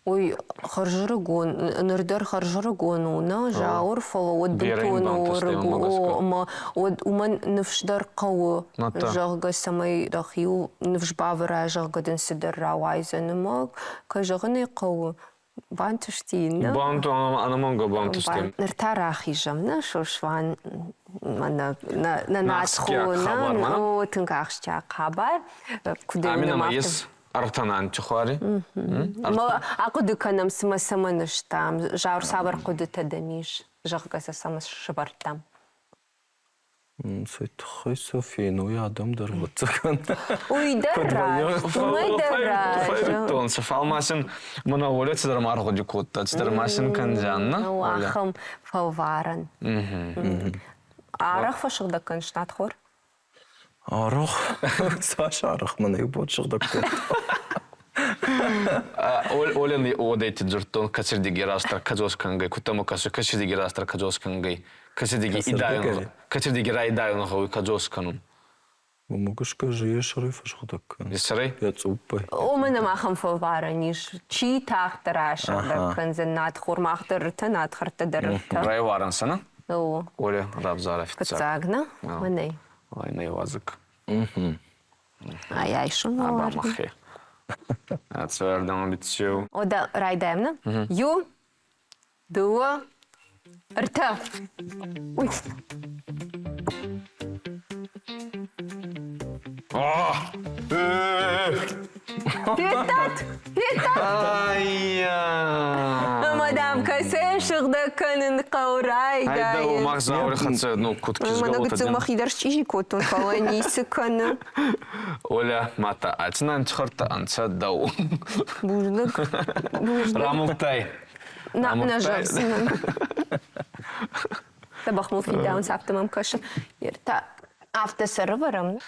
Ой, хӕрзӕрыгон, ныр дӕр хӕрзӕрыгон у, нӕ, Зауыр, фӕлӕ уӕд бынтон ӕрыгон ӕмӕ уӕд уымӕн ныфс дӕр хъӕуы, зӕгъгӕ, цӕмӕй дӕхиуыл ныфс бавӕрай, зӕгъгӕ дын цыдӕр рауайдзӕн ӕмӕ, кӕй зӕгъын ӕй хъӕуы, бантысти нӕ? Ӕнӕмӕнгӕ бантысти. Ныр та рахизӕм, нӕ, Сослан, нӕ нацхо, нӕ, тынг ахсджиаг хабар. Куыд Аминӕ ес Артанан чихуари? Ахъуыды кӕнӕм, цымӕ цӕмӕн стӕм, Зауыр цавӕр хъуыдытӕ дӕм ис, зӕгъгӕ сӕ цӕмӕ сӕвӕрдтам? Цӕй тыххӕй сӕ феной адӕм дӕр ӕвӕццӕгӕн. Уый дӕр раст, уымӕй дӕр раст. Фӕвиттон, фал ма сын мӕнӕ Оля цыдӕр ма ӕргъуыды кодта, цыдӕр ма сын кӕндзӕн, на? Ну, ахӕм фӕлварӕн. Арӕх фӕсыгъдӕг кӕныс надхор? Арӕх, цас арӕх мӕн иу бон сыгъдӕг кодта. Оля одӕйти дзурдтон, кӕцирдиги растдӕр кӕдзос кӕнгӕй, кудтӕмӕ кӕсуй, кӕцирдиги растдӕр кӕдзос кӕнгӕй, кӕцирдиги идайун, кӕцирдиги райдайун гъӕуй кӕдзос кӕнун. Уымӕ гӕсгӕ же йӕ сӕрӕй фӕсыгъдӕг кӕн. Йӕ сӕрӕй? Йӕ цъуппӕй. Уымӕн ӕмӕ ахӕм фӕлварӕн ис. Чи тагъддӕр асыгъдӕг кӕндзӕн надхор, мах дӕр ртӕ, надхӕрттӕ дӕр ртӕ. Райуарӕн сӕ, нӕ? Оля, равзарӕ фиццаг. Фиццаг, нӕ? Мӕнӕй. Ой, нӕ уазӕг. Ай, айсун Аба махе. Ацӕрдӕм биццеу. Ода райдайӕм, нӕ? Ю, дыууӕ, ӕртӕ. Ой. Федтат? Федтат? Ӕмӕ дам кӕсӕ сыгъдӕг кӕнын хъӕуы райдайын. Мах Зауыры хӕццӕ, ну, куыд кизгӕ Мӕнӕ гыццыл мӕхи дӕр счъизи кодтон, фӕлӕ ницы кӕны. Оля, мата, ацинан чихӕрдта ӕнцӕ дӕу. Бузныг. Бузныг. Рамулдтай. Нӕ зӕгъдзынӕн. Дзӕбӕх мыл фидауынц, афтӕ мӕм кӕсы. Та афтӕ сӕрывӕрӕм.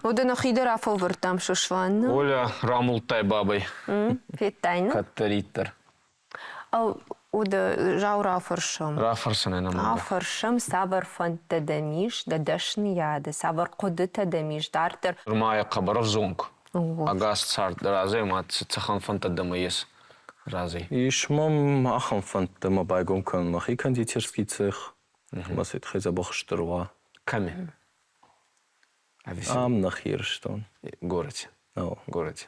Уӕдӕ нӕхи дӕр афӕлвӕрдтам Сослан. Оля, рамулдтай бабӕй. Федтай, нӕ? Кӕддӕриддӕр. Уӕдӕ Зауыр афӕрсӕм. Рафӕрсӕн ӕнӕмӕнгӕ. Афӕрсӕм, цавӕр фӕндтӕ дӕм ис, дӕ дӕсныйады, цавӕр хъуыдытӕ дӕм ис дарддӕр. Нырма йӕ хъӕбӕр ӕвзонг. Ӕгас цард разӕй ма цӕхӕн фӕндтӕ дӕм ес разӕй? Ис мӕм ахӕм фӕндтӕ мӕ байгом кӕнын мӕхи кондитерский цех, ӕмӕ сӕ тыххӕй дзӕбӕх стыр уа. Кӕми? Ам нӕхи Ирыстон. Городе. Городе.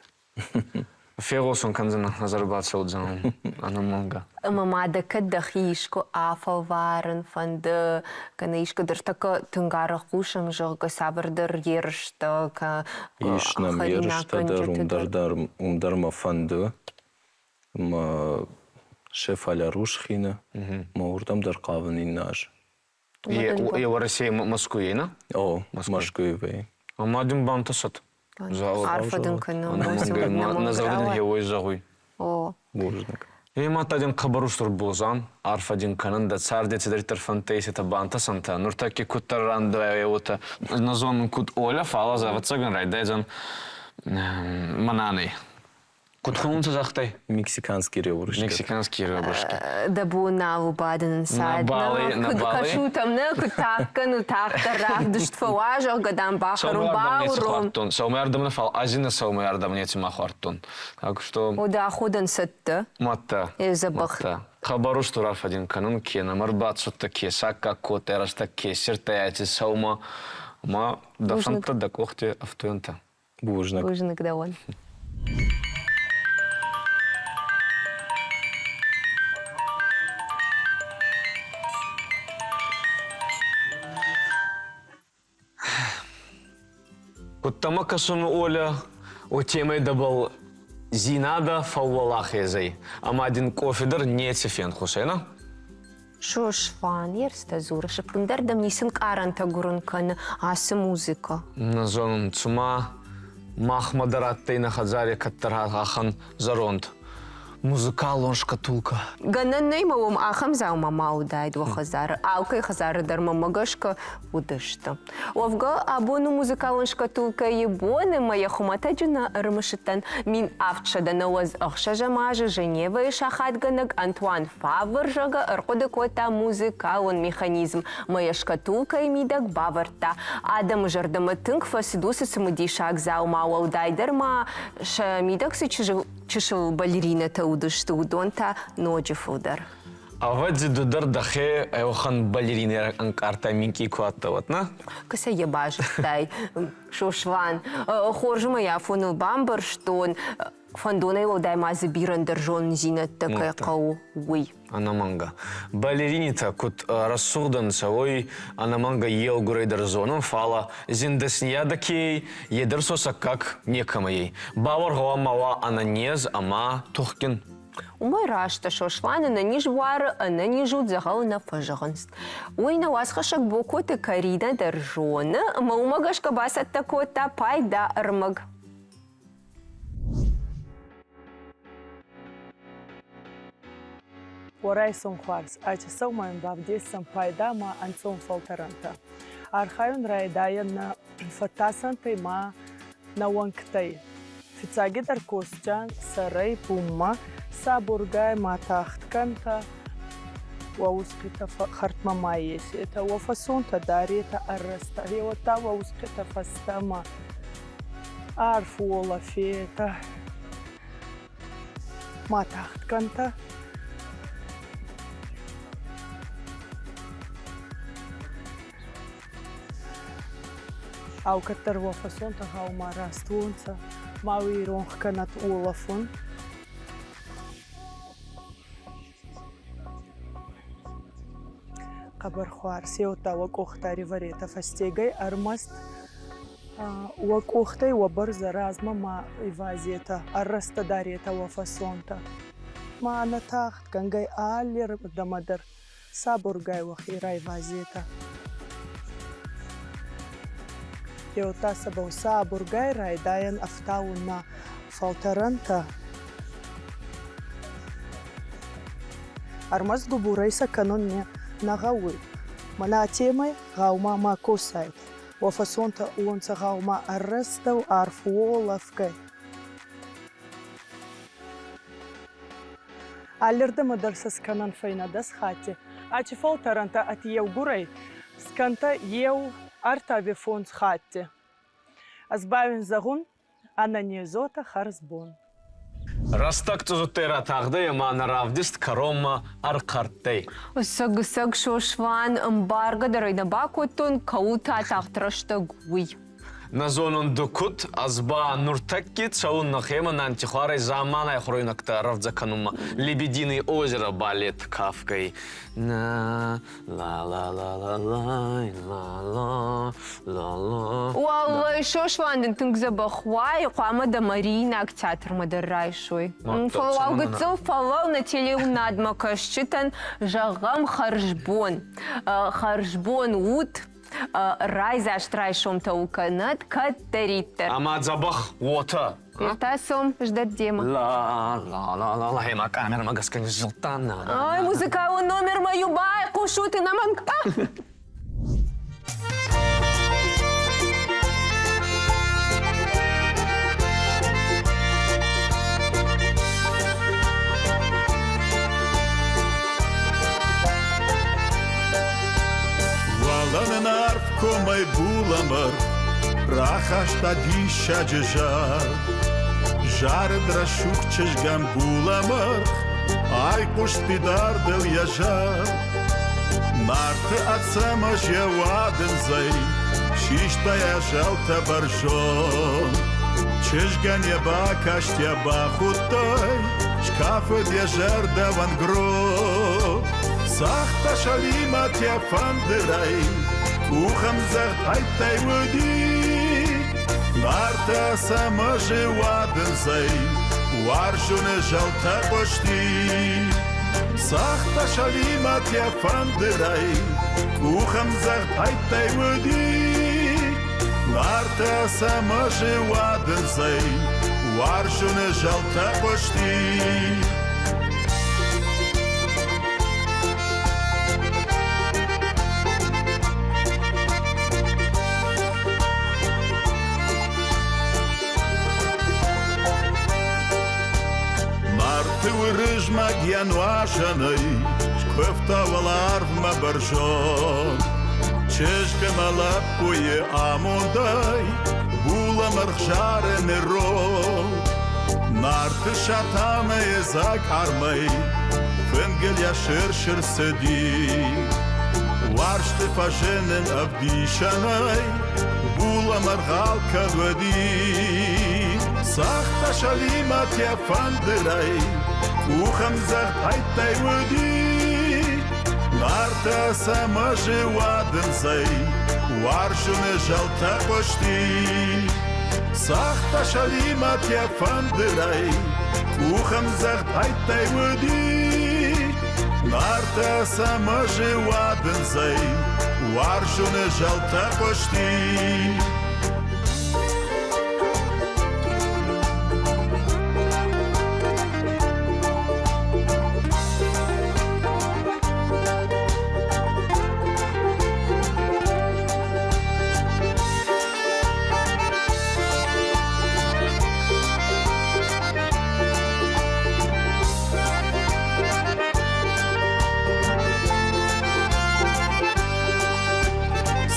Фегъосун кӕндзӕнӕ, ӕз ӕрбацӕудзӕнӕн ӕнӕмӕнгӕ. Ӕмӕ ма дӕ кӕд дӕхи искуы афӕлварын фӕнды, кӕнӕ искуы дӕр тӕккӕ тынг арӕх хъусӕм, зӕгъгӕ, цавӕрдӕр ерыстӕ, Ис нӕм ерыстӕ дӕр, уым дӕр, уым дӕр мӕ фӕнды. Мӕ шеф Аля Русхины, мӕ уырдӕм дӕр хъавын иннӕ аз. Уӕрӕсейы Мӕскуыйы, нӕ? О, Мӕскуыйы вӕййы. Ӕма дын бантӕсӕд. Арфӕ дын кӕнӕм. Нӕ зӕрдӕ дын хеуой зӕгъуй. О. Бузныг. Ема та дин хъӕбӕр устур бозан, арфӕ дин кӕнӕн, дӕ царди цидӕриддӕр фӕндтӕ исетӕ бантӕсӕнтӕ. Нуртӕкки куддӕр рандӕй, уотӕ нӕ зонун куд Оля, фал ӕз ӕвӕццӕгӕн райдайдзӕн мӕнӕнӕй. Куд хонунцӕ загътай? Мексиканский ребрышки. Мексиканский ребрышки. Дӕ бон нал у бадын ӕнцад. Куыд кӕсут ӕм, нӕ куыд тагъд кӕнут, тагъддӕр равдыст фӕуа, зӕгъгӕ, дам, бахӕрун, бауром. Сӕумӕрдӕм нӕ, фал ӕзинӕ сӕумӕрдӕм нецима хуардтон. Так что... О, дӕ аходӕн цӕттӕ. Мадта. Дзӕбӕх. Хъӕбӕр устур арфӕ дин кӕнун, ке нӕмӕ рбацудтӕ, ке саккаг кодтай, рӕстӕг ке иссердтай аци сӕумӕ, ма дӕ фӕндтӕ дӕ къохти ӕфтуйӕнтӕ. Бузныг. Бузныг дӕуӕн. Кудтӕмӕ кӕсун, Оля, уотемӕй дӕбӕл зийнадӕ фӕууӕлахез ӕй, ӕма дин къофе дӕр неци фенхус ӕй, нӕ? Сослан, ерстӕ дзурыс, ӕппындӕр дӕм ницы нкъарӕнтӕ гуырын кӕны ацы музыкӕ? Нӕ зонун, цума махмӕ дӕр адтӕй нӕ хӕдзари кӕддӕр ахӕн зӕронд музыкалон шкатулка. Гӕнӕн нӕй ма уым ахӕм дзаума ма уыдаид уӕ хӕдзары. Алкӕй хӕдзары дӕр мӕмӕ гӕсгӕ уыдысты. Уӕвгӕ, абоны музыкалон шкатулкӕйы боны мӕ йӕ хуымӕтӕджы нӕ ӕрымысыдтӕн. 1796 азы Женевӕйы сахатгӕнӕг Антуан Фавр, зӕгъгӕ, ӕрхъуыды кодта музыкалон механизм мӕ йӕ шкатулкӕйы мидӕг бавӕрдта. Адӕмы зӕрдӕмӕ тынг фӕцыд уыцы цымыдисаг дзаума, уӕлдайдӕр ма сӕ мидӕг цы чысыл балеринӕтӕ уыдысты, уыдон та ноджы фылдӕр. Ӕвӕдзи, ду дӕр дӕхе ӕуӕхӕн балеринӕ ӕнкъардтай минкъий ку адтӕ, уӕд, нӕ? Кӕцӕй йӕ базыдтай, Сослан? Хорз ӕмӕ йӕ афоныл бамбӕрстон, фӕндонӕй уӕлдай ма дзы бирӕ ӕндӕр зонындзинӕдтӕ кӕй хъӕуы, уый. Ӕнӕмӕнгӕ. Балеринитӕ куд рӕсугъд ӕнцӕ, уой ӕнӕмӕнгӕ еугурӕй дӕр зонун, фалӕ зиндӕсниадӕ ке ӕй, е дӕр сосӕггаг некӕмӕ ӕй. Бауӕр гъӕуама уа ӕнӕнез ӕма тухгин. Уымӕй раст Сослан ӕнӕниз буары ӕнӕниз у дзӕгъӕл нӕ фӕзӕгъынц. Уый нӕ уацхӕссӕг Бокоты Каринӕ дӕр зоны ӕмӕ уымӕ гӕсгӕ бацӕттӕ кодта пайда ӕрмӕг. Уӕрӕсеон хуарз ӕ сӕумӕн бавдесӕн пайда ма ӕнцон фӕлтӕрӕнтӕ. Архайун райдайӕн нӕ фӕттасӕнтӕй ма нӕ уӕнгтӕй. Фиццагидӕр косджан сӕрӕй бунмӕ сабургай ма тагъд кӕнтӕ, уӕ усхъитӕ хӕрдмӕ ма есетӕ, уӕ фӕсонтӕ даретӕ ӕррӕстӕ, гъеуӕдта уӕ усхъитӕ фӕстӕмӕ арф уолӕфетӕ. Ма тагъд кӕнтӕ. Алкӕддӕр уӕ фӕсонтӕ гъӕуама раст уонцӕ, ма уи иронх кӕнӕд уолӕфун. Хъӕбӕр хуарз, еута уӕ къохтӕ ӕривӕретӕ фӕстегӕй, ӕрмӕст уӕ къохтӕй уӕ бӕрзӕ размӕ ма ивазетӕ, ӕррӕстӕ даретӕ уӕ фӕсонтӕ. Ма ӕнӕтагъд кӕнгӕй аллирдӕмӕ дӕр сабургай уӕхе райвазетӕ. Еута сӕбӕл сабургай райдайӕн ӕфтаунмӕ фӕлтӕрӕнтӕ. Ӕрмӕст губурӕй сӕ кӕнун нӕ гъӕуй. Мӕнӕ темӕй гъӕума ма косайтӕ. Уӕ фӕсонтӕ уонцӕ гъӕума ӕррӕстӕу арф уолӕфгӕй. Аллирдӕмӕ дӕр сӕ скӕнӕн фӕйнӕ дӕс хатти. Ачи фӕлтӕрӕнтӕ ӕт еугурӕй скӕнтӕ еу ӕртӕ ӕви фондз хатти. Ӕз ба уин зӕгъун, ӕнӕнезотӕ хӕрзбон. Рӕстӕг цъузудтӕй ратагъдӕй ӕма нӕ равдист кӕронмӕ ӕрхъӕрттӕй. Сӕг-сӕг Сослан ӕмбаргӕ дӕр ӕй нӕ бакодтон, кӕуылты атагъд рӕстӕг, уый. Нӕ зонун ду куд, ӕз ба нуртӕкки цӕун нӕхемӕ нантихуарӕй замманай хуруйнӕгтӕ рӕвдзӕ кӕнунмӕ Лебединый озеро балет кафгӕй. На ла ла ла ла ла ла ла ла ла. Уӕллӕй, Сослан дын тынг дзӕбӕх уай, хъуамӕ дӕ Мариинаг театрмӕ дӕр райсой. Фӕлӕу гыццыл, фӕлӕу нӕ телеуынадмӕ кӕсджытӕн зӕгъӕм хӕрзбон. Хӕрзбон ут, райдзаст райсомтӕ у кӕнӕд кӕддӕриддӕр. Ӕмӕ дзӕбӕх уотӕ. Иртасом ждет Дема. Ла ла ла ла ла ма камерама гӕсгӕ ныззылдта на. Ай, музыкалон номер мою байхъусут ӕнӕмӕнг. Уӕлӕ нын арф комӕй булӕмӕргъ рахаста диссаджы зард. Зарыд рӕсугъд чызгӕн булӕмӕргъ, айхъуысти дардыл йӕ зард. Нарты Ацӕмӕз йӕ уадындзӕй систа йӕ зӕлтӕ бӕрзонд. Чызгӕн йӕ бакаст йӕ бахудтӕй, скафыд йӕ зӕрдӕ уӕнгрог. Цагъта Сӕлимӕт йӕ фӕндырӕй, къухӕмдзӕгъд хӕйттӕй уыди. Нарты Ацӕмӕзы уадындзӕй уарзоны зӕлтӕ хъуысти. Цагъта Сӕлимӕт йӕ фӕндырӕй, къухӕмдзӕгъд хӕйттӕй уыди. Нарты Ацӕмӕзы уадындзӕй уарзоны зӕлтӕ хъуысти. Нарты Уырызмӕг йӕ нуазӕнӕй скуывта уӕларвмӕ бӕрзонд. Чызг ӕмӕ лӕппуйы амондӕй булӕмӕргъ зары ныррог. Нарты Сатанайы дзаг армӕй фынгыл йӕ сыр-сыр цыди. Уарзты фӕзынын ӕвдисӕнӕй булӕмӕргъ алкӕд уыди. Цагъта Сӕлимӕт йӕ фӕндырӕй, къухӕмдзӕгъд хӕйттӕй уыди. Нарты Ацӕмӕзы уадындзӕй уарзоны зӕлтӕ хъуысти. Цагъта Сӕлимӕт йӕ фӕндырӕй, къухӕмдзӕгъд хӕйттӕй уыди. Нарты Ацӕмӕзы уадындзӕй уарзоны зӕлтӕ хъуысти.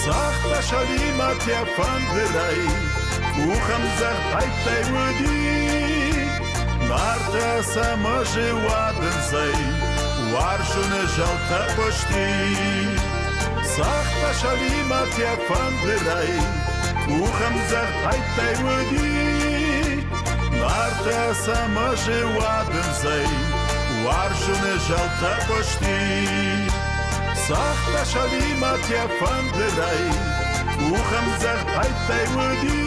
Цагъта Сӕлимӕт йӕ фӕндырӕй, къухӕмдзӕгъд хӕйттӕй уыди. Нарты Ацӕмӕзы уадындзӕй уарзоны зӕлтӕ хъуысти. Цагъта Сӕлимӕт йӕ фӕндырӕй, къухӕмдзӕгъд хӕйттӕй уыди. Нарты Ацӕмӕзы уадындзӕй уарзоны зӕлтӕ хъуысти. Цагъта Сӕлимӕт йӕ фӕндырӕй, къухӕмдзӕгъд хӕйттӕй уыди.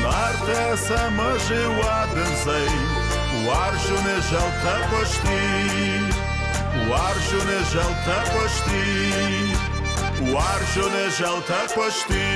Нарты Ацӕмӕзы уадындзӕй уарзоны зӕлтӕ хъуысти. Уарзоны зӕлтӕ хъуысти. Уарзоны зӕлтӕ хъуысти.